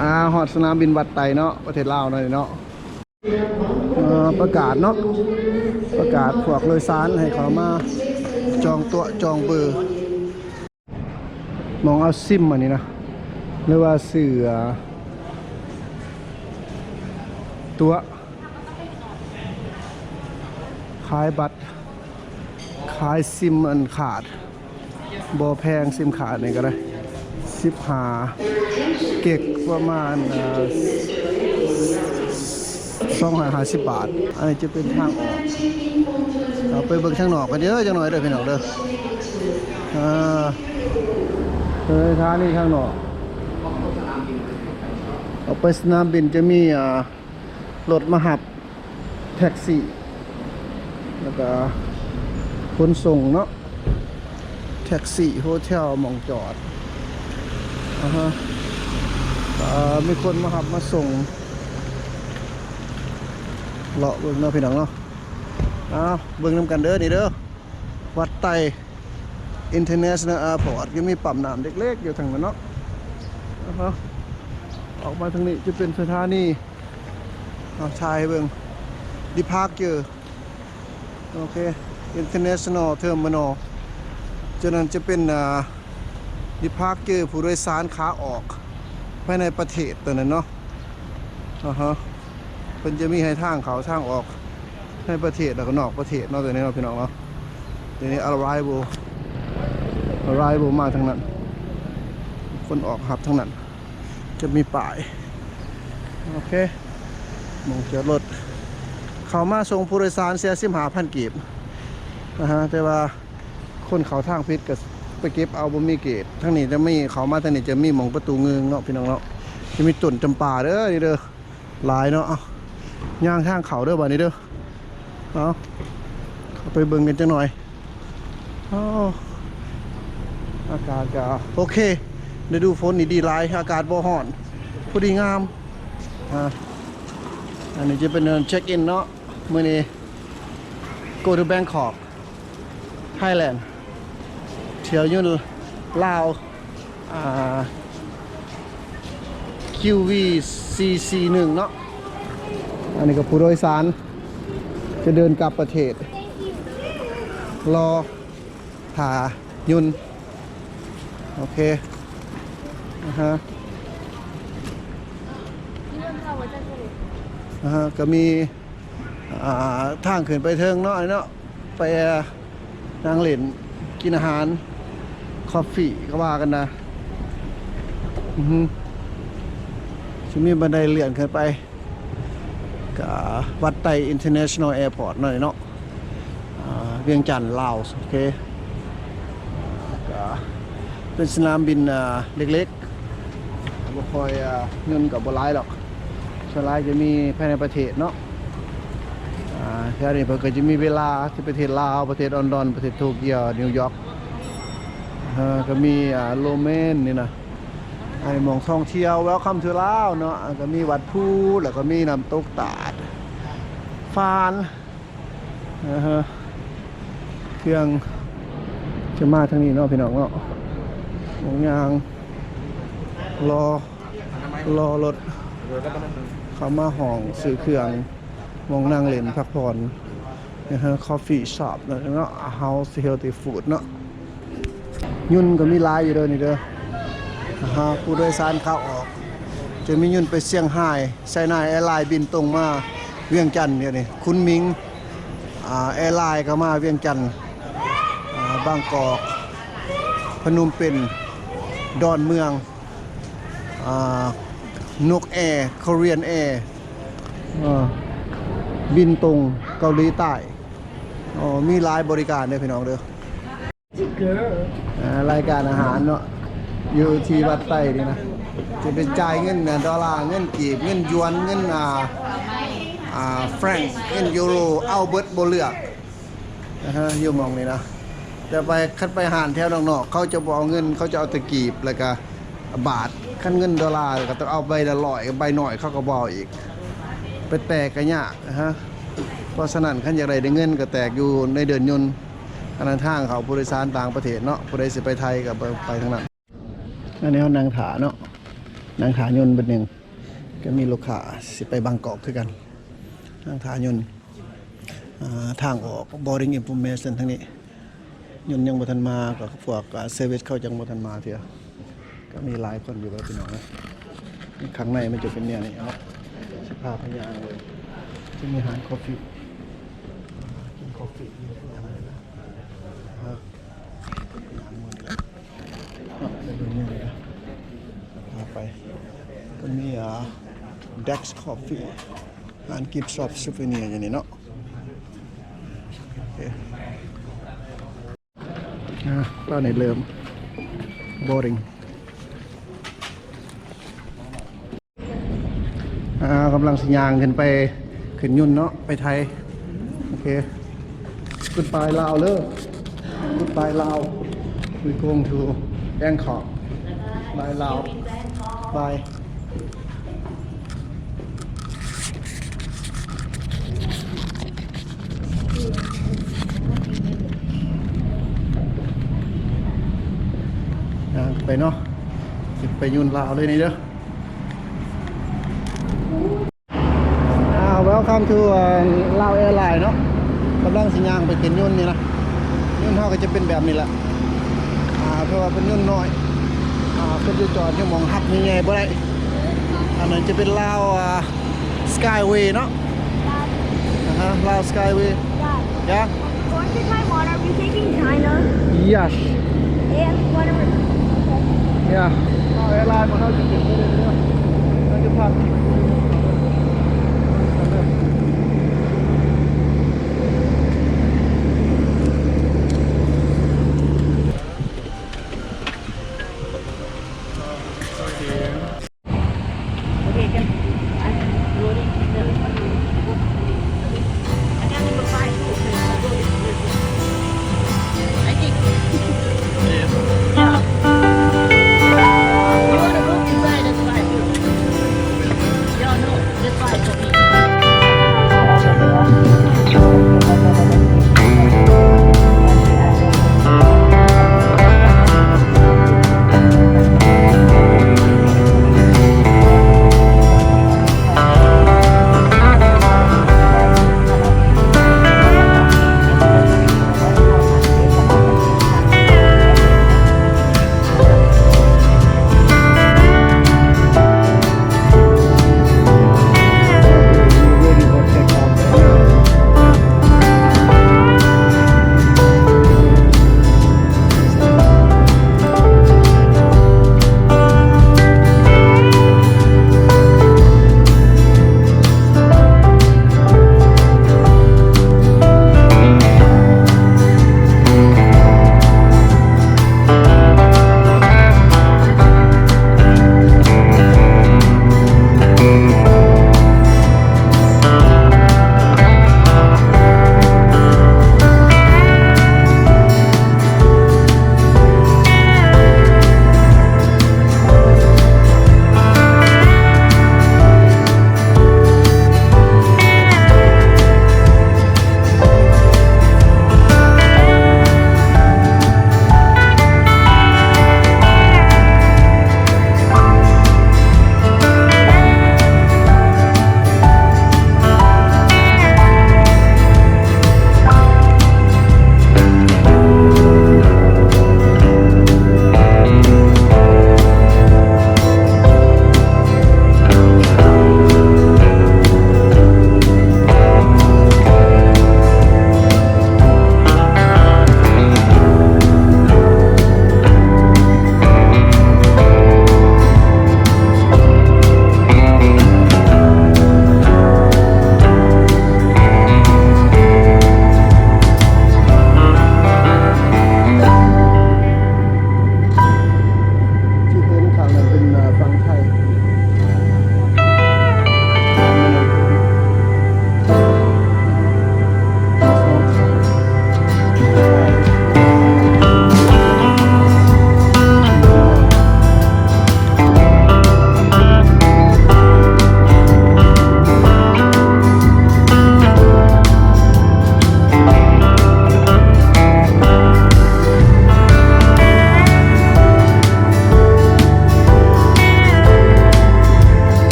ອ່າ ຮອດສະໜາມບິນວັດໄຕເນາະ ປະເທດລາວເນາະນີ້ເນາະ. ອ່າ ປະກາດເນາະ ປະກາດພວກໂດຍສານໃຫ້ເຂົ້າມາຈອງໂຕະຈອງເບີ ໝ່ອງເອົາຊິມອັນນີ້ນະ ຫຼືວ່າຊື້ ອ່າ ຕົ໋ວ ຂາຍບັດ ຂາຍຊິມອັນຂາດ ບໍ່ແພງ ຊິມຂາດນີ້ກໍໄດ້ ສິບຫ້າເກັກ ປະມານ ເອີ່ ສອງຮ້ອຍຫ້າສິບບາດ. ອັນນີ້ຈະເປັນທາງອອກ ເອົາໄປເບິ່ງທາງນອກກັນເດີ ຈັກໜ່ອຍເດີພີ່ນ້ອງເດີ. ເອີ ເອີ ສະຖານີທາງນອກ ອອກໄປສະໜາມບິນຈະມີ ອ່າ ລົດມາຮັບ ແທັກຊີ ແລ້ວກະຂົນສົ່ງເນາະ ແທັກຊີ ໂຮເທວ ໝ່ອງຈອດ ອາຮະ ອ່າ ມີຄົນມາຮັບມາສົ່ງ ເລາະເບິ່ງເນາະພີ່ນ້ອງເນາະ. ເອົາ ເບິ່ງນຳກັນເດີ ນີ້ເດີ ວັດໄຕ International Airport ຍັງມີປ້ຳນ້ຳເລັກໆຢູ່ທາງນັ້ນເນາະ. ອາຮະ ອອກມາທາງນີ້ຈະເປັນສະຖານີ ເອົາ ຖ່າຍໃຫ້ເບິ່ງ Departure ໂອເຄ International Terminal ຈາກນັ້ນຈະເປັນ ອ່າ Departure ຜູ້ໂດຍສານຂາອອກພາຍໃນປະເທດຕົວນັ້ນເນາະ. ອາຮະ ເພິ່ນຈະມີໃຫ້ທາງເຂົ້າທາງອອກໃນປະເທດ ແລ້ວກໍນອກປະເທດເນາະ ຕົວນີ້ເນາະ ພີ່ນ້ອງເນາະ. ຕົວນີ້ Arrival Arrival ມາທາງນັ້ນ ຄົນອອກຮັບທາງນັ້ນ ຈະມີປ້າຍ ໂອເຄ ໝ່ອງຈອດລົດ ເຂົ້າມາສົ່ງຜູ້ໂດຍສານເສຍສິບຫ້າພັນກີບ ອາຮະ ແຕ່ວ່າຄົນເຂົ້າທາງຜິດກໍໄປເກັບເອົາ ບໍ່ມີເກດ. ທາງນີ້ຈະມີ ເຂົ້າມາທາງນີ້ຈະມີໝ່ອງປະຕູເງິນເນາະ ພີ່ນ້ອງເນາະ ຈະມີຕົ້ນຈຳປາເດີ ນີ້ເດີ ຫຼາຍເນາະ. ເອົາ ຍ່າງທາງເຂົ້າເດີ ບາດນີ້ເດີ ເອົາ ເຂົ້າໄປເບິ່ງກັນຈັກໜ່ອຍ. ເອົາ ອາກາດກໍໂອເຄ ລະດູຝົນນີ້ດີຫຼາຍ ອາກາດບໍ່ຮ້ອນ ພໍດີງາມ. ອ່າ ອັນນີ້ຈະເປັນເດີ່ນ check in ເນາະ ມື້ນີ້ go to Bangkok Thailand ທ່ຽວຍົນລາວ ອ່າ ຄິວວີຊີຊີໜຶ່ງເນາະ. ອັນນີ້ກໍຜູ້ໂດຍສານຈະເດີນກັບປະເທດ ລໍຖ້າຍົນ ໂອເຄ ອາຮະ ອາຮະ ກໍມີ ອ່າ ທາງຂຶ້ນໄປເທິງເນາະ ເນາະ ໄປ ອ່າ ນັ່ງຫຼິ້ນ ກິນອາຫານ ຄອບຟີ ກໍວ່າກັນນະ. ອືຮຶ ຊິມີບັນໄດເລື່ອນຂຶ້ນໄປ ກະວັດໄຕ International Airport ເນາະ ເນາະ ອ່າ ວຽງຈັນ ລາວ. ໂອເຄ ກະເປັນສະໜາມບິນ ອ່າ ເລັກໆ ບໍ່ຄ່ອຍ ອ່າ ຍົນກໍບໍ່ຫຼາຍດອກ ສ່ວນຫຼາຍຈະມີພາຍໃນປະເທດເນາະ. ອ່າ ແຖວນີ້ເພິ່ນກໍຈະມີວິລາ ທີ່ປະເທດລາວ ປະເທດລອນດອນ ປະເທດໂຕກຽວ ນິວຢອກ ເອີ ກໍມີ ອ່າ ໂລເມນນີ້ນະ ອັນນີ້ໝ່ອງທ່ອງທ່ຽວ Welcome to Laos ເນາະ ກໍມີວັດພູ ແລ້ວກໍມີນ້ຳຕົກຕາດ ຟານ ເອີ ເຄື່ອງຈະມາທາງນີ້ເນາະ ພີ່ນ້ອງເນາະ ໝ່ອງຍ່າງ ລໍ ລໍລົດເຂົ້າມາຫ້ອງຊື້ເຄື່ອງ ໝ່ອງນັ່ງຫຼິ້ນພັກຜ່ອນ ຄອບຟີຊັອບເນາະ House Healthy Food ເນາະ. ຍົນກໍມີຫຼາຍຢູ່ເດີນີ້ເດີ ຫາຜູ້ໂດຍສານຂາອອກ ຈະມີຍົນໄປຊຽງຮາຍ ໄຊນາຍແອລາຍບິນຕົງມາວຽງຈັນ ດຽວນີ້ ຄຸນໝິງ ອ່າ ແອລາຍກໍມາວຽງຈັນ ອ່າ ບາງກອກ ພະນົມເປັນ ດອນເມືອງ ອ່າ ນົກແອ Korean Air ເອີ ບິນຕົງເກົາຫຼີໃຕ້. ໂອ້ ມີຫຼາຍບໍລິການເດີພີ່ນ້ອງເດີ ອ່າ ລາຍການອາຫານເນາະ ຢູ່ທີ່ວັດໄຕນີ້ນະ ຈະເປັນຈ່າຍເງິນນະ ໂດລາ ເງິນກີບ ເງິນຢວນ ເງິນ ອ່າ ອ່າ ແຟຣັງ ເງິນຢູໂຣ ເອົາເບິດບໍ່ເລືອກ ອາຮະ ຢູ່ໝ່ອງນີ້ນະ ແຕ່ໄປ ຄັນໄປຮ້ານແຖວນອກໆ ເຂົາຈະບໍ່ເອົາເງິນ ເຂົາຈະເອົາແຕ່ກີບ ແລ້ວກະບາດ ຄັນເງິນໂດລາກໍຕ້ອງເອົາໃບລະຮ້ອຍ ໃບນ້ອຍເຂົາກໍບໍ່ເອົາອີກ ໄປແຕກກໍຍາກ ອາຮະ ເພາະສະນັ້ນ ຄັນຢາກໄດ້ເງິນກໍແຕກຢູ່ໃນເດີ່ນຍົນ. ອັນນັ້ນທາງເຂົ້າຜູ້ໂດຍສານຕ່າງປະເທດເນາະ ຜູ້ໃດຊິໄປໄທກໍໄປ ໄປທາງນັ້ນ. ອັນນີ້ເຮົານັ່ງຖ້າເນາະ ນັ່ງຖ້າຍົນບາດໜຶ່ງ ກໍມີລູກຄ້າຊິໄປບາງກອກຄືກັນ ນັ່ງຖ້າຍົນ. ອ່າ ທາງອອກ boarding information ທາງນີ້ ຍົນຍັງບໍ່ທັນມາ ກໍພວກ ອ່າ ເຊີວິສເຂົາຍັງບໍ່ທັນມາເທື່ອ ກໍມີຫຼາຍຄົນຢູ່ແລ້ວ ພີ່ນ້ອງເອີຍ. ຂ້າງໃນມັນຈະເປັນແນວນີ້ເນາະ ຊິພາໄປຍ່າງເບິ່ງ ຈະມີຮ້ານຄອບຟີ ກິນຄອບຟີຢູ່ ໄປ ກໍມີ ອ່າ Dax Coffee ຮ້ານ Gift Shop Souvenir ຢູ່ນີ້ເນາະ. ໂອເຄ ອ່າ ຕອນນີ້ເລີ່ມ boarding ອ່າ ກຳລັງຊິຍ່າງຂຶ້ນໄປ ຂຶ້ນຍົນເນາະ ໄປໄທ. ໂອເຄ Goodbye Lao ເດີ Goodbye Lao, we going to Bangkok. Bye Lao. Bye. ຍ່າງໄປເນາະ ຊິໄປຍົນລາວເລີຍນີ້ເດີ. ອ່າ Welcome to ອ່າ Lao Airline ເນາະ ກຳລັງຊິຍ່າງໄປຂຶ້ນຍົນນີ້ນະ. ຍົນເຮົາກໍຈະເປັນແບບນີ້ແຫຼະ ອ່າ ເພາະວ່າເປັນຍົນນ້ອຍ ອ່າ ເພິ່ນຈະຈອດຢູ່ໝ່ອງຮັບໃຫຍ່ໆບໍ່ໄດ້. ອັນນັ້ນຈະເປັນລາວ ອ່າ Skyway ເນາະ. ອ່າຮະ ລາວ Skyway. Yeah. Going to Taiwan, are we taking China? Yes. And whatever. Okay. Yeah. ເຮົາຈະເປັນໄປເລື້ອຍໆ ເຮົາຈະພາໄປເລື້ອຍໆ.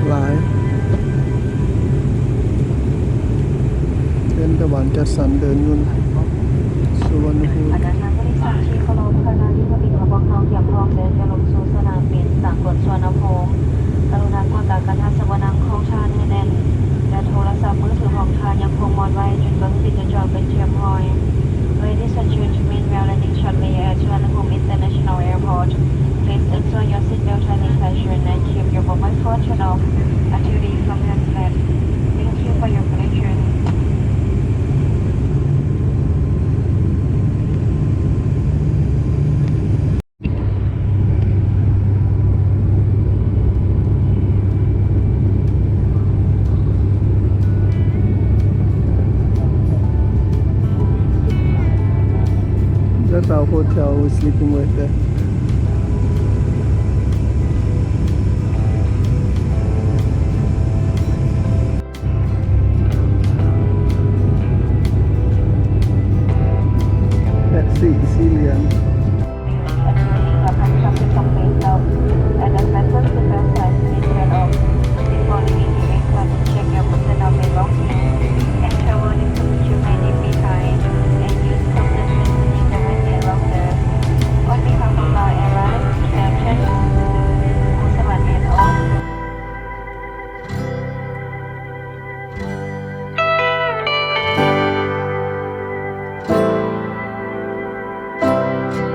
ຫຼາຍ ເປັນຕາຫວານຈັດສັນເດີນຍົນ ສຸວັນນະພູມ. ບັນດາທ່ານຜູ້ໂດຍສານທີ່ເຄົາລົບ, ຂະນະນີ້ເຮືອບິນຂອງພວກເຮົາກຽມພ້ອມແລ້ວຈະລົງສູ່ສະໜາມບິນສາກົນສຸວັນນະພູມ. ກະລຸນາກວດກາການຮັດສະວະນັງຂອງທ່ານໃຫ້ແໜ້ນ ແລະ ໂທລະສັບມືຖືຂອງທ່ານຍັງຄົງມອດໄວ້ຈົນເຄື່ອງບິນຈະຈອດເປັນທີ່ຮຽບຮ້ອຍ. Ladies and gentlemen, we are landing shortly at Suvarnabhumi International Airport. Please ensure your seat belt tightly fastened and keep your mobile phone turned off until the aircraft has left. Thank you for your attention. ແລ້ວ hotel we sleeping with there.